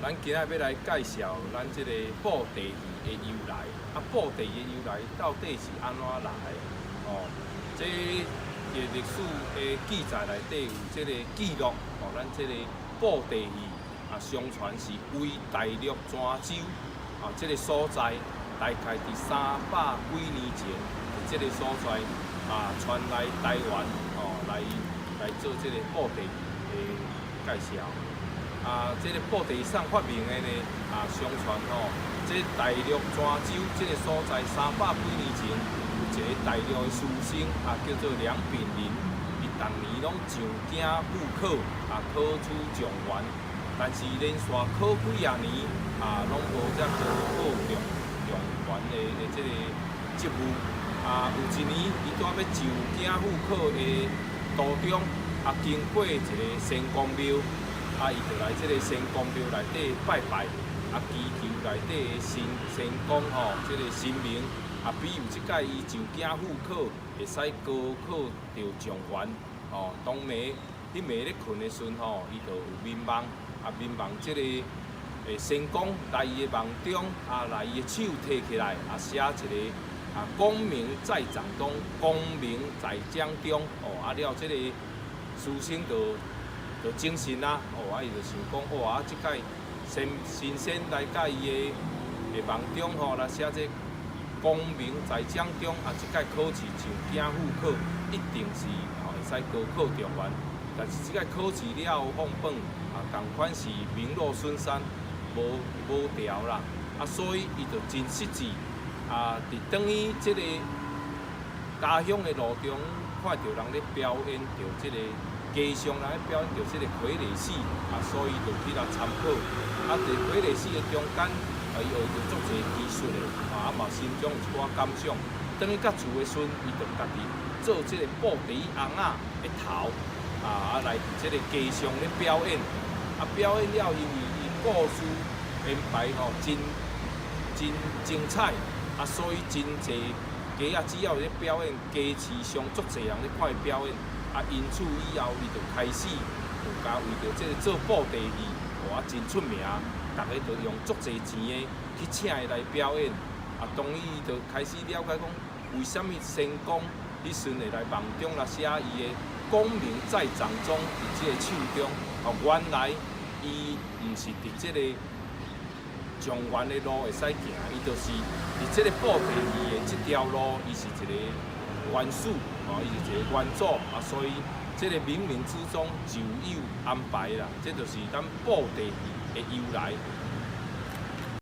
咱今仔欲來介紹咱這个布袋戲的由來。啊，布袋戲的由來到底是按怎來的？哦，這个歷史的記載內底有這个記錄。哦，咱這个布袋戲啊，相傳是為大陸泉州啊，這个所在，大概佇三百幾年前，佇這个所在啊，傳來台灣哦，來來做這个布袋戲的介紹。啊，這个布袋戲啥發明的呢？啊，相傳吼，這大陸泉州這个所在三百幾年前，有一个大陸的書生啊，叫做梁炳麟，伊逐年攏上京赴考，啊，考取狀元，但是連續考幾仔年，啊，攏無才考考中狀元的的這个職務。啊，有一年，伊拄仔欲上京赴考的途中，啊，經過一个仙公廟。啊，伊就來這个仙公廟內底拜拜，啊，祈求內底的神仙公吼，這个神明啊，庇佑這擺伊上京赴考會使高考著狀元。吼，當暝彼暝咧睏的時陣吼，伊就有眠夢，啊，眠夢這个仙公來伊的夢中，啊，來伊的手提起來，啊，寫一个啊，功名在掌中，功名在掌中，哦，啊了，這个書生就就精神啊，哦，啊，伊就想講，哇，啊，這擺神神仙來佮伊的的夢中吼，來寫這功名在掌中，啊，這擺考試上京赴考，一定是吼會使高考狀元。但是這擺考試了後放榜，啊，仝款是名落孫山，無無調啦。啊，所以伊就真失志。啊，佇轉去這个家鄉的路中，看著人咧表演著這个街上人咧表演著這个傀儡戲，啊，所以就去來參考。啊，佇傀儡戲的中間，啊，伊學著足濟技術的，啊，嘛心中有一寡感想。轉去到厝的時陣，伊就家己做這个布袋尪仔的頭，啊，啊來佇這个街上咧表演。啊，表演了，因為伊故事編排吼真真精彩，啊，所以真濟街仔只要有咧表演，街市上足濟人咧看伊表演。啊，因此以後伊就開始有共為著這个做布袋戲，哇，真出名，逐个就用足濟錢的去請伊來表演。啊，當伊就開始了解講，為啥物仙公彼時陣會來夢中來寫伊的功名在掌中，佇這个手中，哦，原來伊毋是佇這个狀元的路會使行，伊就是佇這个布袋戲的這條路，伊是一个元始，哦，伊是一个元祖，啊，所以這个冥冥之中就有安排啦，這就是咱布袋戲的由來。